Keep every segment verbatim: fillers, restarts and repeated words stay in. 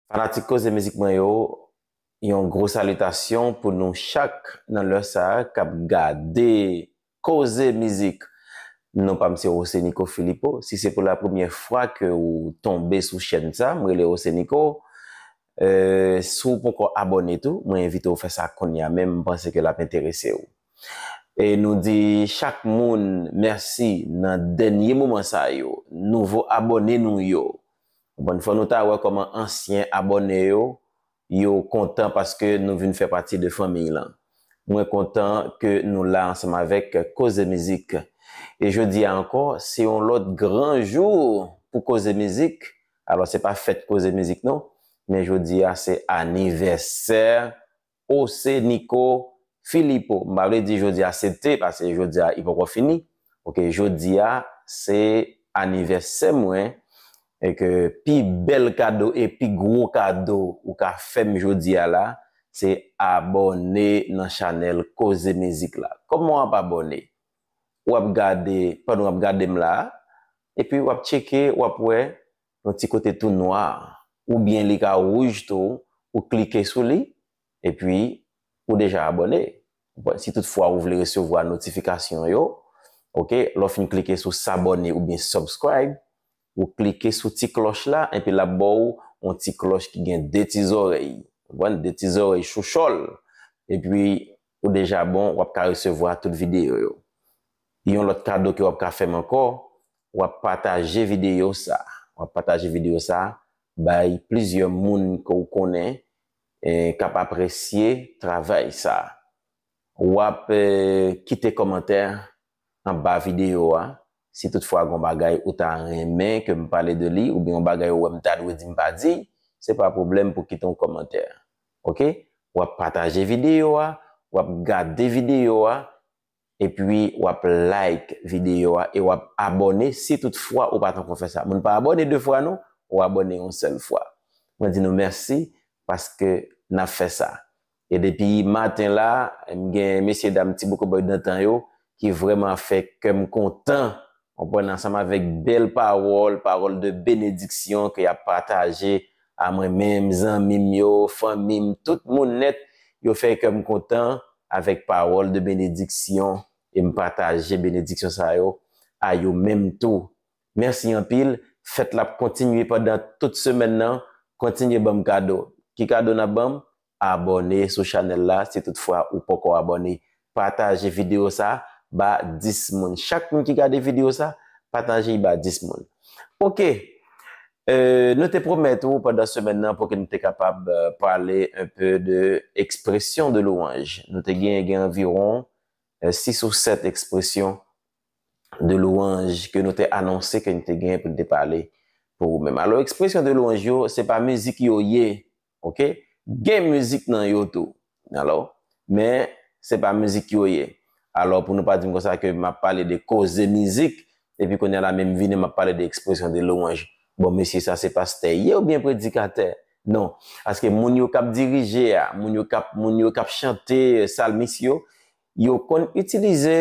Fanatik Koze Mizik mwen yo, yon gwo salitasyon pou nou chak nan lè sa a k ap gade Koze Mizik. Non pa m se Rosenico Filipo. Si se pou la premyè fwa ke ou tonbe sou chèn sa, m rele Rosenico. Euh, si w poko abòne tou, mwen envite w fè sa kounye a menm, m panse ke l ap enterese w. E nou di chak moun mèsi nan dènye moman sa yo, nouvo abòne nou yo. Bon, fò nou ta wè kòman ansyen abòne yo, yo kontan paske nou vin fè pati de fanmiy lan. Mwen kontan ke nou la ansanm avèk Koze Mizik. E jodi a ankò, se yon lòt gran jou pou Koze Mizik. Alò, se pa fèt Koze Mizik non, men jodi a se anivèsè Rosenico Filipo. M pa vle di jodi a se te, paske jodi a li poko fini. Oke, jodi a se anivèsè mwen, e ke pi bèl kado e pi gwo kado ou ka fè m jodi a la, se abòne nan chanèl Koze Mizik la. Kòman w ap abòne? W ap gade, pandan w ap gade m la, epi w ap tcheke, w ap wè yon ti kote tou nwa, oubyen li ka wouj tou, ou klike sou li, epi ou deja abòne. Bon, si toutfwa ou vle resevwa notifikasyon yo, oke, lè w fin klike sou s'abonner oubyen subscribe, ou klike sou ti klòch la, epi l ap ba w yon ti klòch ki gen de ti zòrèy. Ou konprann? De ti zòrèy chouchòl. Epi, ou deja bon, w ap ka resevwa tout videyo yo. Yon lòt kado ke w ap ka fè m ankò, w ap pataje videyo sa. W ap pataje videyo sa bay plizyè moun ke w konnen, eh, k ap apresye travay sa. W ap, eh, kite kòmantè anba videyo a. Si toutfwa gen yon bagay ou ta renmen ke m pale de li, oubyen yon bagay ou wè m ta dwe di m pa di, se pa pwoblèm pou kite yon kòmantè. Oke? W ap pataje videyo a, w ap gade videyo a, epi w ap like videyo a e w ap abòne si toutfwa ou pa t ankò fè sa. Moun pa abòne de fwa non, ou abòne yon sèl fwa. Mwen di nou mèsi paske n ap fè sa. E depi maten la, m gen mesye dam ti bouko bòy dantan yo ki vrèman fè kè m kontan. Konprann, ansanm avèk bèl pawòl, pawòl de benediksyon ke y ap pataje a mwen menm, zanmi m yo, fanmi m, tout moun nèt, yo fè kè m kontan avèk pawòl de benediksyon e m pataje benediksyon sa yo a yo menm tou. Mèsi anpil. Fèt la ap kontinye pandan tout semèn nan. Kontinye ban m kado. Ki kado n ap ban m? Abòne sou chanèl la si toutfwa ou poko abòne. Pataje videyo sa ba dis moun. Chak moun ki gade videyo sa, pataje li ba dis moun. Oke. Euh, nou te pwomèt ou pandan semèn nan pou ke nou te kapab, euh, pale un peu de expression de louange. Nou te gen, gen anviwon, euh, sis ou sèt ekspresyon de louange ke nou te anonse ke nou te gen pou nou te pale pou ou menm. Alò, ekspresyon de louange yo, se pa mizik yo ye, oke? Gen mizik nan yo tou, alò, men se pa mizik yo ye. Alò, pou nou pa di m konsa ke m ap pale de koze mizik, epi kounye a la menm vini m ap pale de ekspresyon de louange. Bon, mesye, sa se pastè ye oubyen predikatè? Non, paske moun yo k ap dirije a, moun yo k ap, moun yo k ap chante, salmis yo, yo konn itilize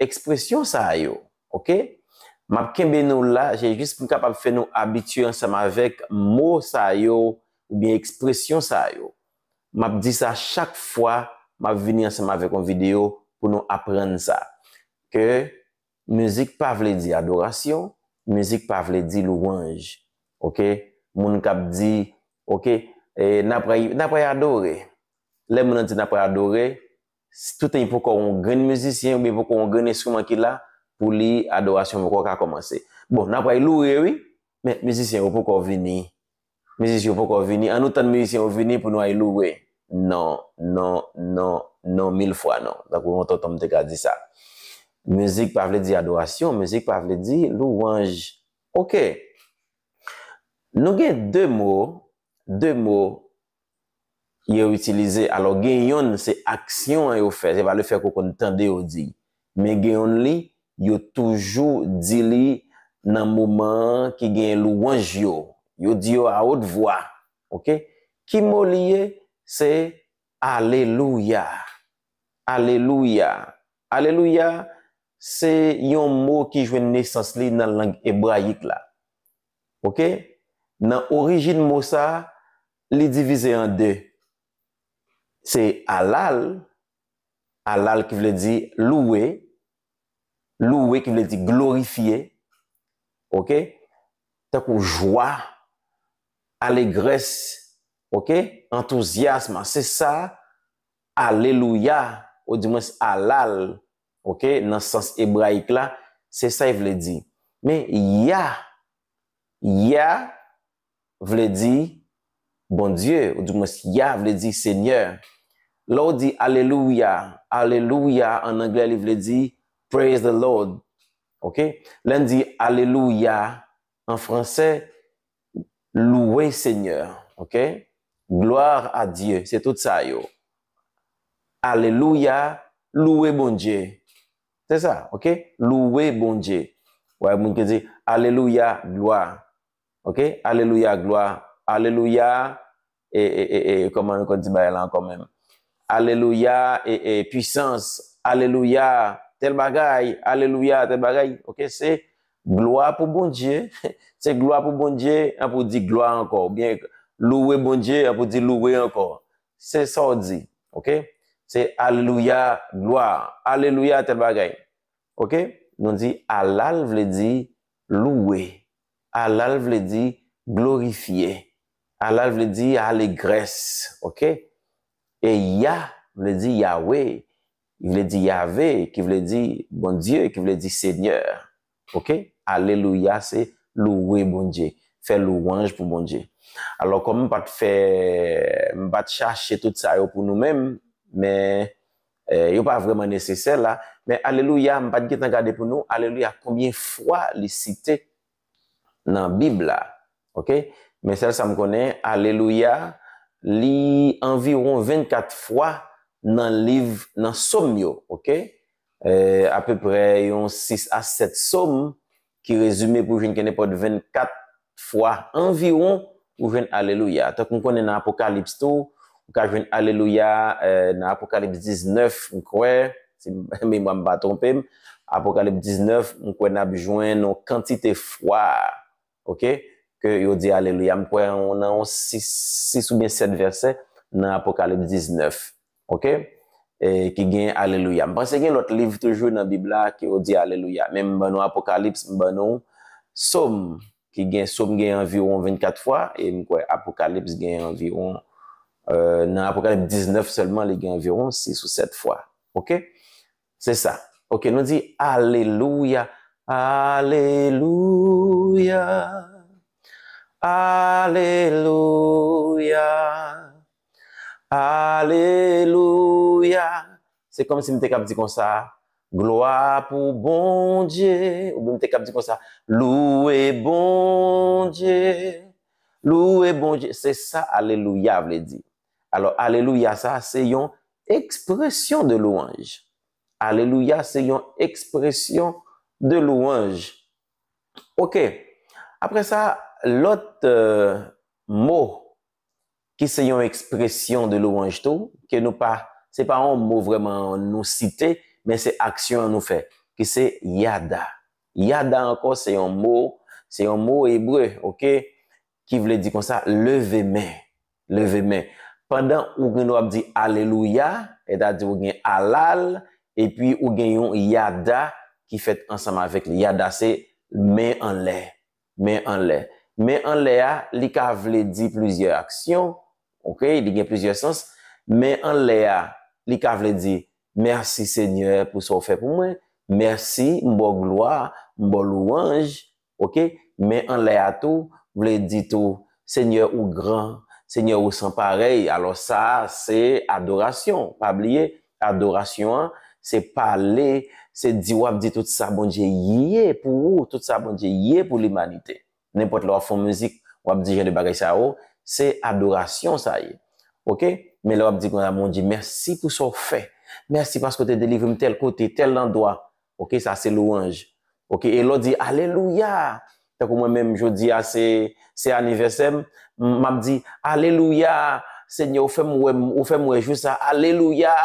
ekspresyon sa yo, oke? M ap kenbe nou la, se jis pou m kapab fè nou abitye ansanm avèk mo sa yo oubyen ekspresyon sa yo. M ap di sa chak fwa m ap vini ansanm avèk yon videyo pou nou aprann sa. Ke mizik pa vle di adorasyon, mizik pa vle di louwanj, oke? Moun k ap di, oke, e, n ap pral, n ap pral adore. Lè moun nan di n ap pral adore, toutan li poko yon grenn mizisyen oubyen poko yon grenn enstriman ki la, pou li, adorasyon poko ka kòmanse. Bon, n ap pral louwe, wi, men mizisyen yo poko vini. Mizisyen yo poko vini. Ann nou tann mizisyen yo vini pou nou al louwe. Non, non, non, non, mil fwa non. Tankou yon tonton m te ka di sa. Mizik pa vle di adorasyon, mizik pa vle di louwanj. Oke. Nou gen de mo, de mo yo itilize. Alò, gen yonn, se aksyon an yo fè, se pa lefèt ke w konn tande yo di. Men gen yonn li, yo toujou di li nan moman an ki gen louwanj yo. Yo di yo a wot vwa. Oke? Ki mo li ye? Se alelouya. Alelouya. Alelouya, se yon mo ki jwenn nesans li nan lang ebrayik la. Oke? Nan orijin mo sa a, li divize an de. Se alal, alal ki vle di louwe, louwe ki vle di glorifye, oke? Tankou jwa, alegrès, oke? Antouzyasm, se sa, alelouya, oudimwens alal, oke? Nan sans ebrayik la, se sa l vle di. Men ya, ya vle di Bondye, oudimwens ya vle di Senyè. Lè w di alelouya, alelouya an anglè li vle di praise the Lord. Oke? Lè n di alelouya an fransè, louwe Senyè. Oke? Gloire à Dieu, se tout sa yo. Alelouya, louwe Bondye. Se sa, oke? Louwe Bondye. Ou wè moun ki di alelouya, glwa. Oke? Alelouya, glwa. Alelouya, e, e, e, e, kòman nou konn di bagay la ankò menm? Alelouya, e, e, pwisans. Alelouya, tèl bagay. Alelouya, tèl bagay. Oke? Se glwa pou Bondye. Se glwa pou Bondye, an pou di glwa ankò. Oubyen louwe Bondye, an pou di louwe ankò. Se sa w di. Oke? Se alelouya, glwa. Alelouya, tèl bagay. Oke? Nou di alal vle di louwe. Alal vle di glorifye. Alal vle di alegrès. Oke? E ya vle di Yawe, ki vle di Yave, ki vle di Bondye, ki vle di Senyè. Oke? Alelouya, se louwe Bondye. Fè louwanj pou Bondye. Alò, kòm m pa t fè, m pa t chache tout sa yo pou nou menm, men eh, yo pa vrèman nesesè la. Men alelouya, m pa t gentan gade pou nou, alelouya, konbyen fwa li site nan Bib la. Oke? Men sèl sa m konnen, alelouya, li anviwon vennkat fwa nan liv, nan sòm yo. Oke? Eh, apeprè yon sis a sèt sòm ki rezime pou jwenn kenenpòt vennkat fwa anviwon ou jwenn alelouya. Tankou m konnen nan Apokalips tou, ou ka jwenn alelouya, eh, nan Apokalips diznèf, m kwè, si memwa m pa twonpe m, Apokalips diznèf, m kwè n ap jwenn yon kantite fwa, oke, ke yo di alelouya. M kwè nan yon sis, sis oubyen sèt vèsè nan Apokalips diznèf, oke, eh, ki gen alelouya. M panse gen lòt liv toujou nan Bib la ke yo di alelouya. Men m ban nou Apokalips, m ban nou Sòm, ki gen, Sòm gen anviwon vennkat fwa, e m kwè Apokalips gen anviwon, eh, nan Apokalips diznèf sèlman, li gen anviwon sis ou sèt fwa. Oke? Se sa. Oke, nou di alelouya, alelouya, alelouya, alelouya. Se kòmsi m te kab di konsa, glwa pou Bondye, oubyen m te kab di konsa, louwe Bondye, louwe Bondye. Se sa alelouya vle di. Alò, alelouya sa, se yon ekspresyon de louwanj. Alelouya, se yon ekspresyon de louwanj. Oke. Apre sa, lòt, eh, mo ki se yon ekspresyon de louwanj tou, ke nou pa, se pa yon mo vrèman nou site, men se aksyon an nou fè, ki se yada. Yada ankò se yon mo, se yon mo ebre, oke, ki vle di konsa, leve men, leve men. Pandan ou gen w ap di alelouya, sètadi ou gen alal, epi ou gen yon yada ki fèt ansanm avèk li. Yada se men anlè, men anlè. Men anlè a, li ka vle di plizyè aksyon, oke, li gen plizyè sans. Men anlè a, li ka vle di, mèsi Senyè pou sa w fè pou mwen, mèsi, m ba w glwa, m ba w louwanj, oke? Men anlè a tou, vle di tou, Senyè ou gran, Senyè ou san parèy. Alò sa a, se adorasyon. Pa bliye, adorasyon an, se pale, se di w ap di tout sa Bondye ye pou ou, tout sa Bondye ye pou limanite. Nenpòt lè w ap fè yon mizik, w ap di jan de bagay sa yo, se adorasyon sa ye. Oke? Men lè w ap di konsa, Bondye, mèsi pou sa w fè. Mèsi paske w te delivre m tèl kote, tèl landwa. Oke? Sa se louwanj. Oke? E lè w di, alelouya! Tankou mwen menm, jodi a, se, se anivèsè m, m ap di, alelouya! Senyè, ou fè m wè, ou fè m wè jou sa. Alelouya!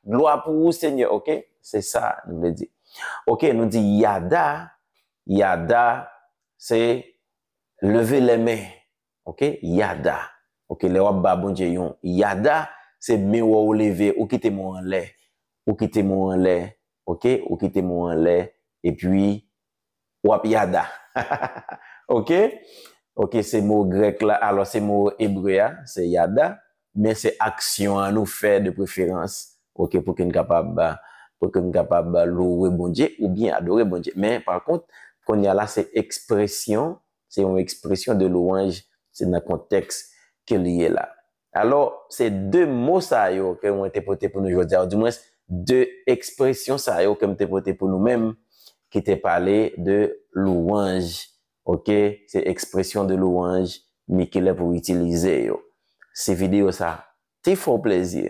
Glwa pou ou, Senyè. Oke? Se sa nou vle di. Oke? Nou di yada. Yada, se leve lè men. Oke? Yada. Ok, lè w ap ba Bondye yon yada, se men w ou leve, ou kite men w anlè. Ou kite men w anlè, ok? Ou kite men w anlè, epi w ap yada. Ok? Ok, se mo grèk la, alò se mo ebre a, se yada, men se aksyon an nou fè de preferans, ok, pou ke n kapab, pou ke n kapab louwe Bondye oubyen adore Bondye. Men, pa kont, kounye a la, se ekspresyon, se yon ekspresyon de louwanj, se nan kontèks ke li ye la. Alò, se de mo sa yo ke mwen te pote pou nou jodi a, ou dimwens, de ekspresyon sa yo ke m te pote pou nou menm, ki te pale de louwanj, ok? Se ekspresyon de louwanj, men kilè pou w itilize yo. Si videyo sa te fè w plezi,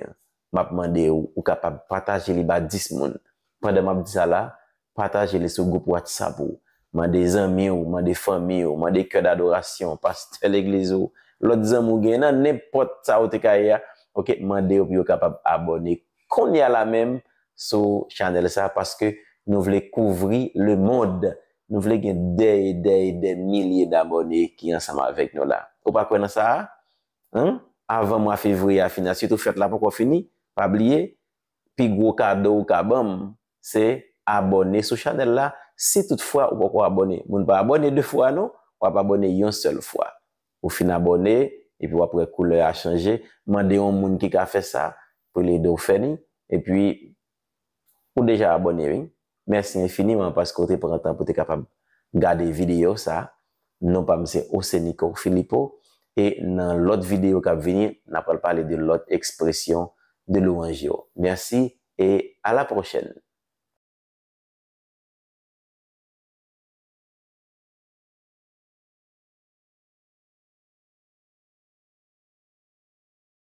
m ap mande w, ou kapab pataje li ba dis moun. Pandan m ap di sa la, pataje li sou gwoup WhatsApp ou. Mande zanmi w, mande fanmi w, mande kè dadorasyon, pastè legliz ou, lòt zanmi w gen nan nenpòt sa ou te ka ye a, ok, mande yo pou yo kapab abòne kounye a la menm sou chanèl sa, paske nou vle kouvri lemonn. Nou vle gen dè e dè e dè milye dabòne ki ansanm avèk nou la. Ou pa kwè nan sa a? Hein? Avan mwa fevriye a fini, sitou fèt la poko fini, pa bliye, pi gwo kado ou ka ban m, se abòne sou chanèl la, si toutfwa ou poko abòne. Moun pa abòne de fwa non, w ap abòne yon sèl fwa. Ou fin abòne, epi w ap wè koulè a chanje. Mande yon moun ki ka fè sa pou l ede w fè li, epi ou deja abòne, wi. Mèsi enfiniman paske w te pran tan pou te kapab gade videyo sa. Non pa m se Osenico Philippot, e nan lòt videyo k ap vini, n ap pral pale de lòt ekspresyon de louwanj yo. Mèsi e a la pwochèn.